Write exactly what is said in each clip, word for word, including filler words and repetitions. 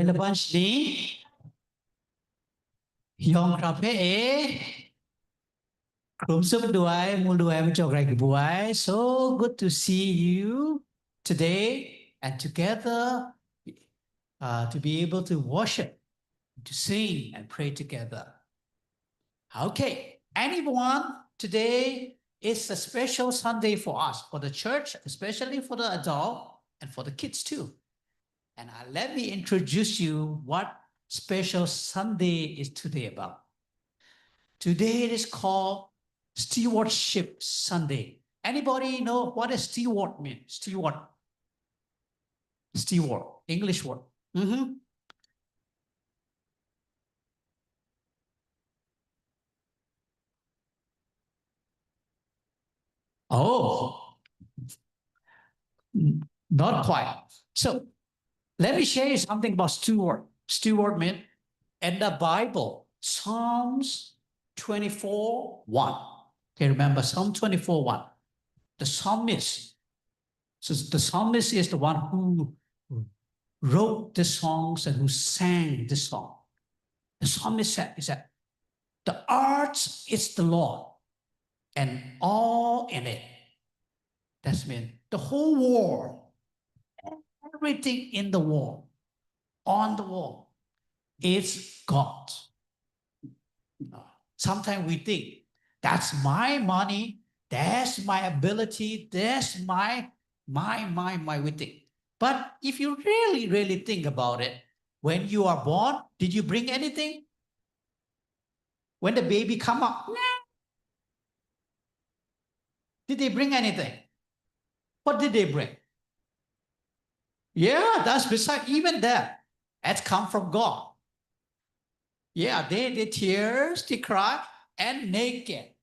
Laban shani, yawng hkra hpe e, hkrum tsup lu ai, mu lu ai, majaw grai kabu ai. So good to see you today and together, uh, to be able to worship, to sing and pray together. Okay, anyone, today is a special Sunday for us, for the church, especially for the adult and for the kids too. And uh, let me introduce you what special Sunday is today about. Today it is called Stewardship Sunday. Anybody know what is steward mean? Steward. Steward, English word. Mm-hmm. Oh, n- not quite. So let me share you something about steward. Steward mean in the Bible, Psalms twenty-four one. Okay, remember Psalm twenty-four one. The psalmist, so the psalmist is the one who wrote the songs and who sang the song. The psalmist said, he said, "The earth is the Lord and all in it." That's mean the whole world, everything in the world, on the world, is God. Sometimes we think, "That's my money, that's my ability, that's my, my, my, my," we think. But if you really, really think about it, when you are born, did you bring anything? When the baby come out, did they bring anything? What did they bring? Yeah, that's beside even that. That's come from God. Yeah, they, they tears, they cry, and naked.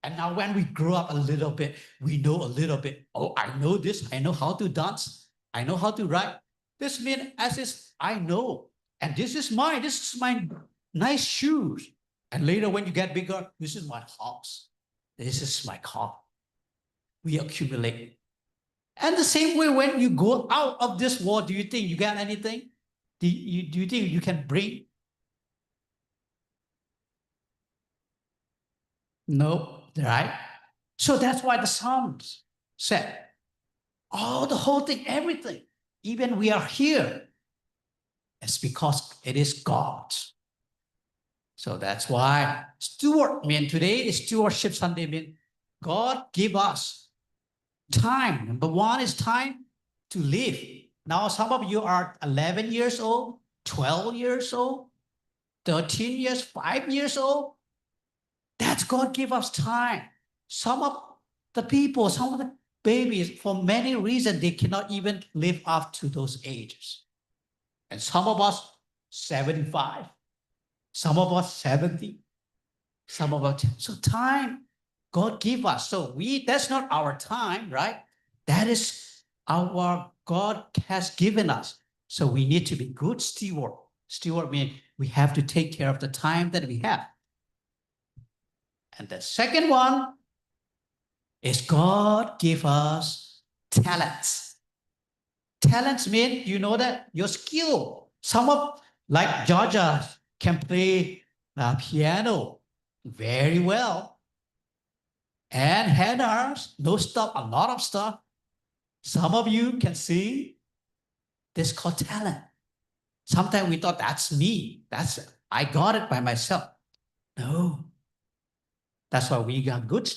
And now when we grow up a little bit, we know a little bit. Oh, I know this. I know how to dance. I know how to write. This means as is, I know. And this is mine. This is my nice shoes. And later when you get bigger, this is my house. This is my car. We accumulate. And the same way, when you go out of this world, do you think you get anything? Do you, do you think you can bring? No, right? So that's why the Psalms said, all the whole thing, everything, even we are here, it's because it is God. So that's why steward mean today is Stewardship Sunday, mean God give us time. Number one is time to live. Now, some of you are eleven years old, twelve years old, thirteen years, five years old. That's God give us time. Some of the people, some of the babies, for many reasons, they cannot even live up to those ages. And some of us, seventy-five, some of us, seventy, some of us. So time God give us. So we, that's not our time, right? That is our, God has given us. So we need to be good steward. Steward means we have to take care of the time that we have. And the second one is God give us talents. Talents mean, you know that, your skill. Some of, like, Georgia can play uh, piano very well. And Hannah knows stuff, a lot of stuff. Some of you can sing. This called talent. Sometimes we thought, "That's me. That's, I got it by myself." No. That's why we are good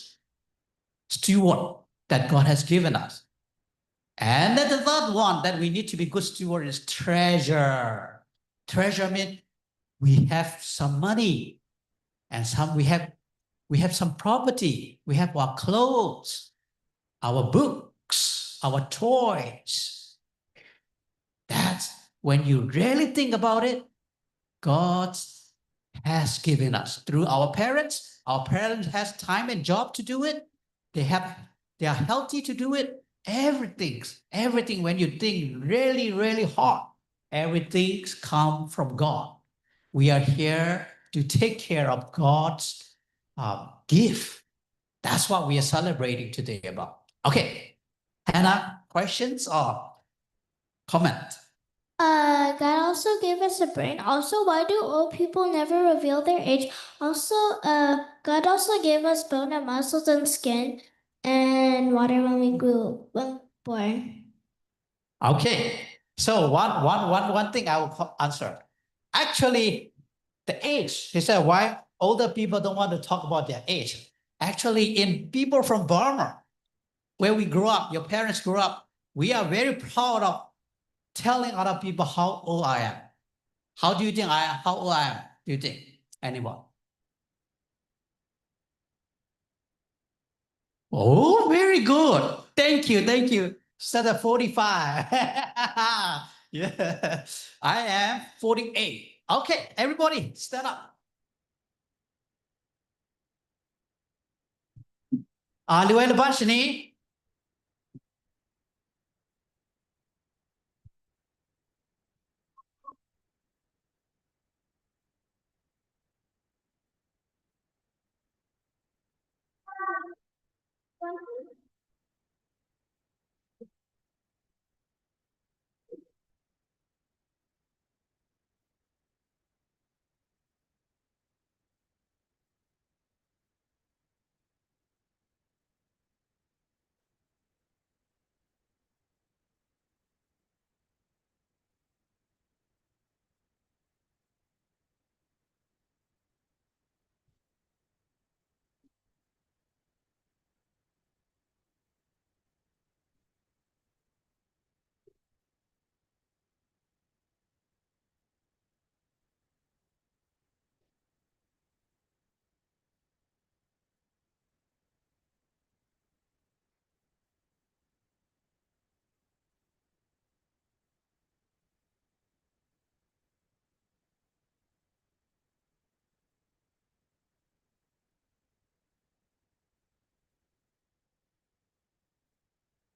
steward that God has given us. And then the third one that we need to be good steward is treasure. Treasure means we have some money and some, we have, we have some property, we have our clothes, our books, our toys. That's when you really think about it, God has given us through our parents. Our parents has time and job to do it. They have, they are healthy to do it. Everything, everything, when you think really, really hard, everything's come from God. We are here to take care of God's um, gift. That's what we are celebrating today about. Okay. Hannah, questions or comment? Uh, God also gave us a brain. Also, why do old people never reveal their age? Also, uh, God also gave us bone and muscles and skin and water when we grew, when born. Okay. So one, one, one, one thing I will co- answer. Actually, the age, he said, why older people don't want to talk about their age. Actually, in people from Burma, where we grew up, your parents grew up, we are very proud of telling other people how old I am. How do you think I am? How old I am? Do you think? Anyone? Oh, very good. Thank you. Thank you. Set at forty-five. Yeah. I am forty-eight. Okay, everybody, stand up. Ah, Liwai Laban Shani.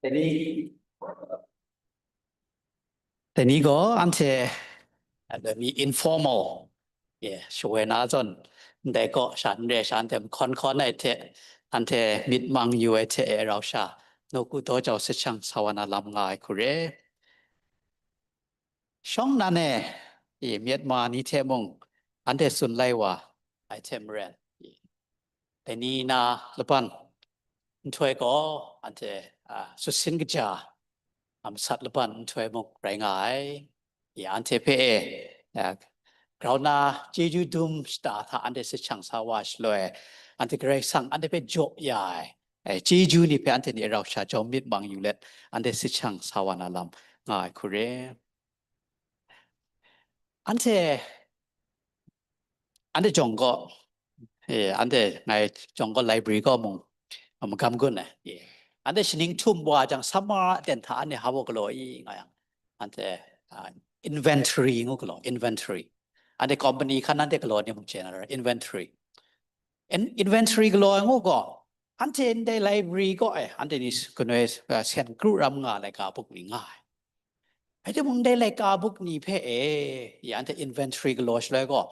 Teni, teni gaw anhte, uh, let me informal, yeah, shawoi na zawn, ndai kaw sha, n re sha, anhte hkawn hkawn ai hte, anhte myit mang yu ai hte e rau sha, nawku daw jau sahchang sa wa na lam nga ai hku re. Shawng nan e, i, Myanmar ni hte mung anhte tsun lai wa ai hte maren, i, dai ni na laban nhtoi gaw anhte, a, sutsin kaja, a, masat laban nhtoi mung rai nga ai. I, anhte hpe e, a, grau na chyeju dum shata hta anhte sahchang sa wa shaloi, anhte Karai Kasang anhte hpe jaw ya ai, e, chyeju ni hpe anhte ni rau sha jawm myit mang yu let, anhte sahchang sa wa na lam nga ai hku re. Anhte, anhte jawng gaw, e, anhte ngai jawng gaw library gaw mung, a, magam gun ai. E. Anhte shaning htum wa jang, summer aten hta anhte hpa galaw i nga yang, anhte, a, inventory ngu galaw, inventory. Anhte company hkan anhte galaw ni mung chye na rai, inventory. In-, inventory galaw ai ngu gaw, anhte ndai library kaw e, anhte ni s-, kanoi, uh, sen kru ram nga laika buk ni nga ai. Rai timung, ndai laika buk ni hpe e, i anhte inventory galaw shaloi gaw,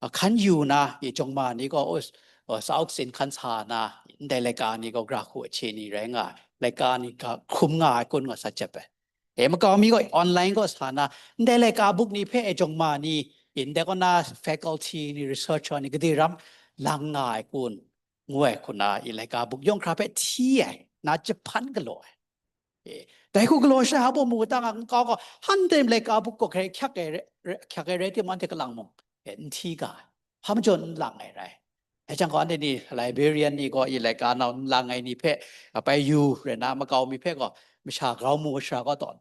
uh, hkan yu na, i jawng ma ni gaw, uh, s-, uh, sa-, uk sin hkan sa na, ndai laika ni gaw gra hku ahte ni rai nga ai, laika ni ga hkrum nga ai kun nga sa jep ai. E, makau mi gaw online gaw sa na, ndai laika buk ni hpe e jawng ma ni, ndai kaw na faculty ni, researcher ni, gade ram lang nga ai kun, ngu ai hku na, i laika buk yawng hkra hpe hti ai, na jahpan galaw ai. E, dai hku galaw sha hpa mu tang a, nkau gaw, hande laika buk gaw hkrai hkyak ai re-, re-, hkyak ai rai timung, anhte kalang mung, e, n hti ga ai. Hpa majaw n lang ai rai. Dai jang gaw, anhte ni librarian ni gaw i laika nau n lang ai ni hpe, a, bai yu rai na, makau mi hpe gaw, masha grau mu sara gaw tawn.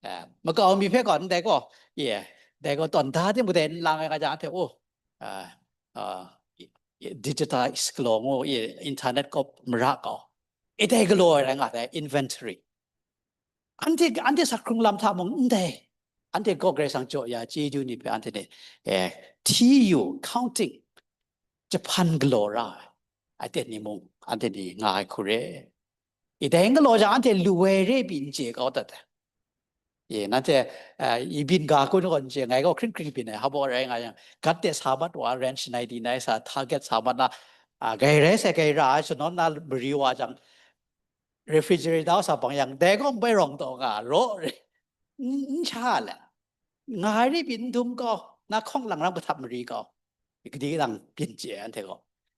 A, makau mi hpe gaw, ndai gaw, ye, dai gaw tawn da timung, dai n lang ai nga jang, anhte, oh, a, a, i, i, digitize galaw ngu, i, internet kaw mara kau. I dai galaw ai rai nga dai, inventory. Anhte, anhte sak hkrung lam hta mung ndai, anhte gaw Karai Kasang jaw ya chyeju ni hpe anhte ni, eh, hti yu, counting, jahpan galaw ra ai, aten ni mung, anhte ni nga ai hku re. I dai n galaw jang, anhte lu ai re pyi n chye kau dat ai. E, nanhte, eh, i byin ga hku ni gaw n chye, ngai gaw hkring hkring byin ai, hpa rai nga yang, gat de sa mat wa, range ninety nine sa, target sa mat na, a, gai rai sai, gai ra ai, shanawn na mari wa jang, refrigerator sa bang yang, dai gaw bai rawng taw nga, raw re, n, n sha le. nga ai ri byin n dum kau, na hkawng lang ram kahtap mari kau. Kadi lang byin chye ai anhte gaw.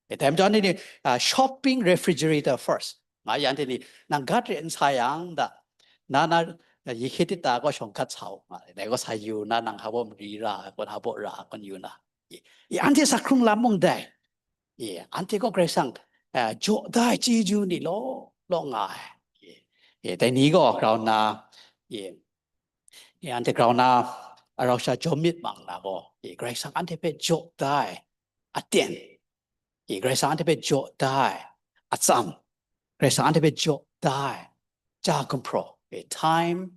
E, dai majaw ni, ah, shopping refrigerator first. Nga ya anhte ni, nang gat re n sa yang da, na, na, na, yi hkye tit ta gaw shawng gat sa u, nga, dai gaw sa yu na, nang hpa baw mari ra, kun hpa baw ra, kun yu na. I, i anhte sa hkrung lam mung dai. I, anhte gaw Karai Kasang, eh, jaw da ai chyeju ni law, law nga ai. I, i, dai ni gaw grau nna, i, i, anhte grau nna, arau sha jawm myit mang na gaw, i, Karai Kasang anhte hpe jaw da ai aten, i, Karai Kasang anhte hpe jaw da ai atsam, Karai Kasang anhte hpe jaw da ai ja gumhpraw, i, time,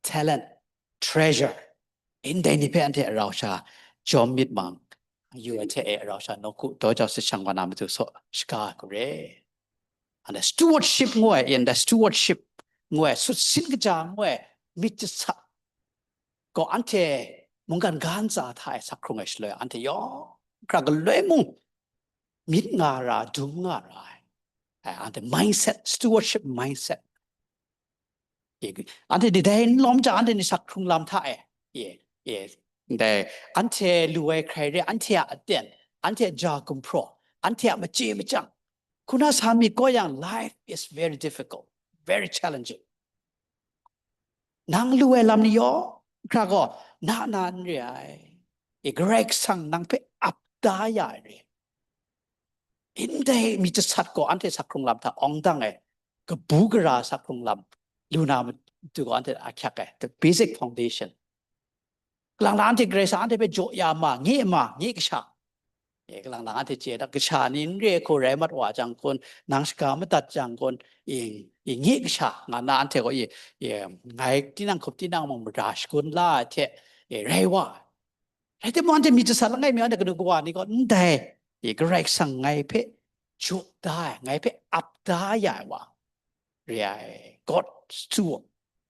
talent, treasure, ndai ni hpe anhte arau sha jawm myit mang, yu ai hte e, arau sha nawku daw jau sit shang wa na matu saw shaga ai hku re. Anhte stewardship ngu ai, in the stewardship ngu ai, sutsin kaja ngu ai, myit jasat gaw anhte mungkan ga ntsa hta e sa hkrung ai shaloi, anhte yawng hkra galoi mung myit nga ra, dum nga ra ai. Ai, anhte mindset, stewardship mindset. Ye, anhte ni dai n lawm jang, anhte ni sa hkrung lam hta e, ye, ye, ndai, anhte lu ai hkrai re, anhte a aten, anhte a ja gumhpraw, anhte a machye machyang, hku na sa myit gaw yang, life is very difficult, very challenging. Nang lu ai lam ni yawng hkra gaw na na n re ai. E, Karai Kasang nang hpe ap da ya ai re. Ndai myit jasat gaw anhte sa hkrung lam hta awng dang ai, kabu gara sa hkrung lam lu na matu gaw anhte a hkyak ai, the basic foundation. Kalang lang anhte Karai Kasang anhte hpe jaw ya ma, nye ma, nye kasha. E, kalang lang anhte chye dat, kasha ni n re hku rai mat wa jang kun, nang shaga madat jang kun, i, i, nye kasha nga na anhte gaw, i, i, ngai tinang hkup tinang mung mara shagun la ai hte, e, rai wa ai. Rai timung, anhte myit jasat langai mi anhte kanu kawa ni gaw, ndai, e, Karai Kasang ngai hpe jaw da ai, ngai hpe ap da ya ai wa re ai, God's tool,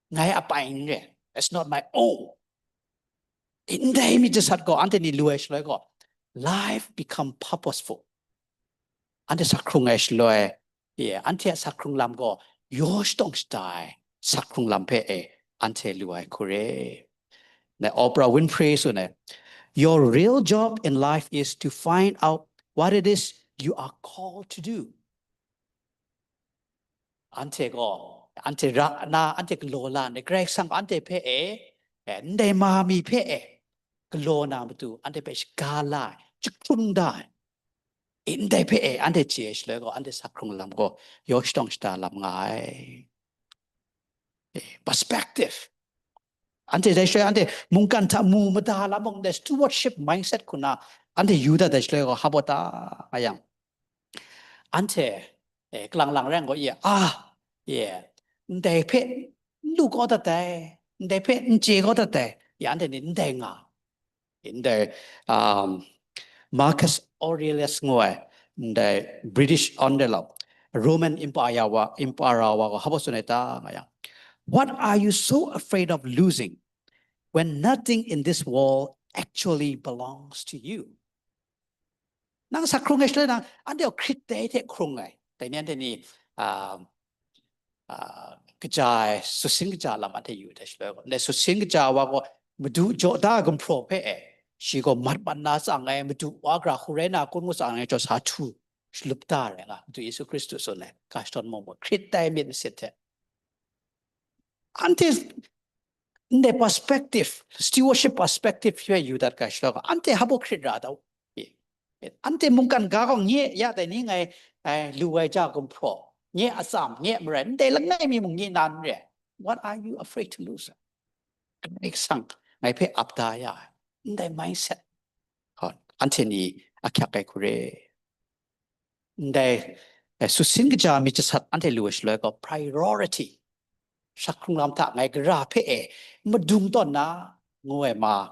ngai apai n re, it's not my own. Ndai myit jasat gaw anhte ni lu ai shaloi gaw, life become purposeful. Anhte sa hkrung ai shaloi, ye, anhte a sa hkrung lam gaw yaw shatawng shada ai sa hkrung lam hpe e anhte lu ai hku re. Na Oprah Winfrey tsun ai, "Your real job in life is to find out what it is you are called to do." Anhte gaw, anhte ra na, anhte galaw la ai, Karai Kasang gaw anhte hpe e, e, ndai ma mi hpe e, galaw na matu, anhte hpe shaga la ai, jahkrung da ai. E, ndai hpe e, anhte chye ai shaloi gaw, anhte sa hkrung lam gaw, yaw shatawng shada lam nga ai. E, perspective. Anhte dai shaloi, anhte mungkan hta mu mada lam mung, ndai stewardship mindset hku na, anhte yu dat dai shaloi gaw, hpa baw ta nga yang, anhte, e, kalang lang rai yang gaw, ye, a, ye, ndai hpe n lu kau dat dai, ndai hpe n chye kau dat dai, ye, anhte ni ndai nga. Ndai, um, Marcus Aurelius ngu ai, ndai British, on the law, Roman Empire wa, Emperor wa gaw hpa baw tsun ai ta nga yang, "What are you so afraid of losing when nothing in this world actually belongs to you?" Nang sa hkrung ai shaloi nang, anhte gaw hkrit dai hte hkrung ai. Dai ni anhte ni, ah, ah, kaja ai, sutsin kaja lam anhte yu dai shaloi gaw, ndai sutsin kaja wa gaw, madu jaw da ai gumhpraw hpe e, shi gaw mat mat na tsang ai, madu wa gara hku rai na kun ngu tsang ai, jaw sa htu shalup da ai rai nga, Madu Yesu Hkristu tsun ai, ga shadawn mung mung, hkrit dai myit masit hte. Anhte ndai perspective, stewardship perspective hpe yu dat ga shaloi gaw, anhte hpa baw hkrit ra da u. Anhte mungkan ga gaw nye ya dai ni ngai, ai, lu ai ja gumhpraw, nye atsam, nye marai, ndai langai mi mung nye na n re ai. What are you afraid to lose? Karai Kasang ngai hpe ap da ya ai, ndai mindset. Hon, anhte ni ahkyak ai hku re. Ndai, eh, sutsin kaja myit jasat anhte lu ai shaloi gaw, priority, sa hkrung lam hta ngai gara hpe e madung tawn na, ngu ai ma,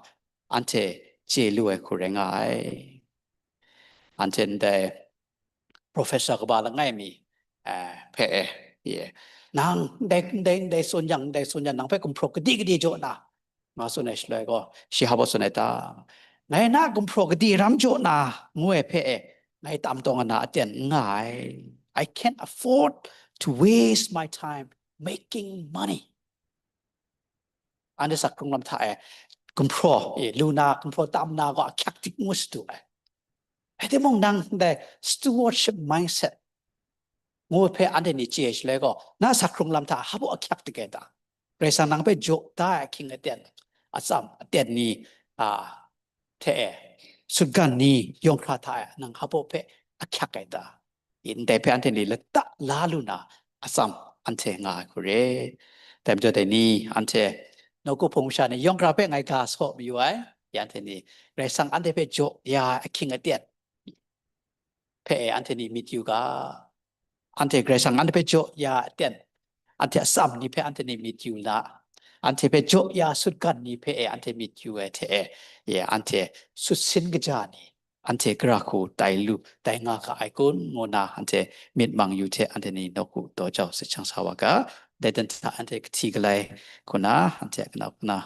anhte chye lu ai hku rai nga ai. Anhte ndai professor kaba langai mi, eh, hpe e, ye, nang ndai, ndai, ndai tsun yang, ndai tsun yang, nang hpe gumhpraw kadi kadi jaw na, nga tsun ai shaloi gaw, shi hpa baw tsun ai ta? Ngai na gumhpraw kadi ram jaw na, ngu ai hpe e, ngai tam taw nga na aten n nga ai. I can't afford to waste my time making money. Anhte sa hkrung lam hta e, gumhpraw, e, lu na gumhpraw tam na gaw ahkyak dik ngu sadu ai. Rai timung nang ndai stewardship mindset ngu hpe anhte ni chye shaloi gaw, na sa hkrung lam hta hpa ahkyak dik ai ta? Karai Kasang nang hpe jaw da ai ahkying aten, atsam aten ni, a, hte e, sutgan ni yawng hkra hta e nang hpa hpe ahkyak ai ta? Ndai hpe anhte ni lata la lu na atsam anhte nga ai hku re. Dai majaw dai ni anhte nawku hpung masha ni yawng hkra hpe ngai ga saw mayu ai, ya anhte ni Karai Kasang anhte hpe jaw ya ai ahkying aten hpe e anhte ni myit yu ga. Anhte Karai Kasang anhte hpe jaw ya aten, anhte atsam ni hpe anhte ni myit yu na, anhte hpe jaw ya sutgan ni hpe e anhte myit yu ai hte e, e anhte sutsin kaja ni, anhte gara hku tai lu, tai nga ga ai kun ngu na anhte myit mang yu hte anhte ni nawku daw jau sit shang sa wa ga. Dai dan hta anhte kahti galai hku na anhte a kanau kana